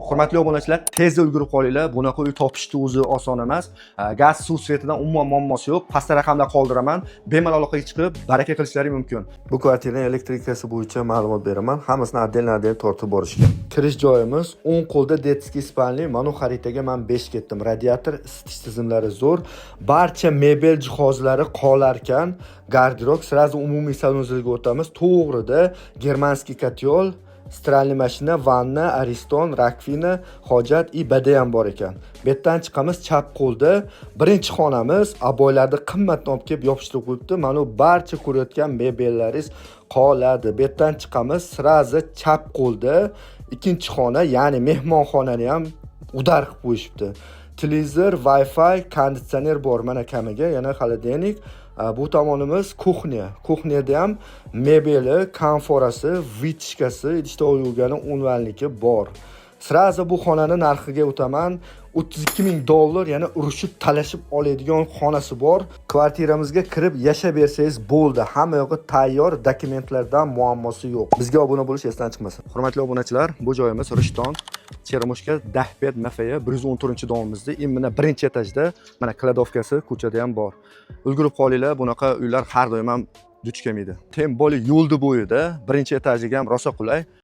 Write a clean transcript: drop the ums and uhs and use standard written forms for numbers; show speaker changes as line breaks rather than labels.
Hurmatli obunachilar, tez ulgurib qolinglar. Bunaqa uy topishni o'zi oson emas. Gaz, suv, свет idan umuman muammosi yo'q. Pastda raqamlar qoldiraman. Bemalol aloqaga chiqib, baraka qilishlari mumkin.
Bu kvartirani elektrikasi bo'yicha ma'lumot beraman. Hammasini отдельно отдельно tortib borishgan. Kirish joyimiz o'ng qo'lda детский спальный. Mana xaritaga man 5 ketdim. Radiator, isitish tizimlari zo'r. Barcha mebel jihozlari qolarkan. Garderob, сразу umumiy санузел ga o'tamiz. To'g'rida германский котел, стиральный mashina, vanna, Ariston, раковина, hojat и bidet ham bor ekan. Bu yerdan chiqamiz, chap qo'lda birinchi xonamiz, обой larni qimmatdan olib kelib yopishtirib qo'yibdi. Mana bu barcha ko'rayotgan mebellaringiz qoladi. Bu yerdan chiqamiz, сразу chap qo'lda ikkinchi xona, ya'ni mehmonxonani ham удар qilib qo'yishibdi. Televizor, Wi-Fi, konditsioner bor mana kamiga, yana холодильник. Bu tomonimiz кухня. Кухня da ham mebeli, konforasi, вытяжка si, idish tovoq yuvgani, умывальник i bor. Сразу bu xonani narxiga o'taman. 32 ming dollar, yana urushib talashib oladigan xonasi bor. Kvartiramizga kirib yashab bersangiz bo'ldi. Hamma yog'i tayyor, dokumentlardan muammosi yo'q. Bizga obuna bo'lish esdan chiqmasin.
Hurmatli obunachilar, bu joyimiz Rishton, Черёмушка, Dahbed MFY 114 domimizda, именно birinchi etajda, mana кладовка si ko'chada ham bor. Ulgurib qolinglar, bunaqa uylar har doim ham duch kelmaydi. Тем более yo'lni bo'yida, birinchi etajiga ham rosa qulay.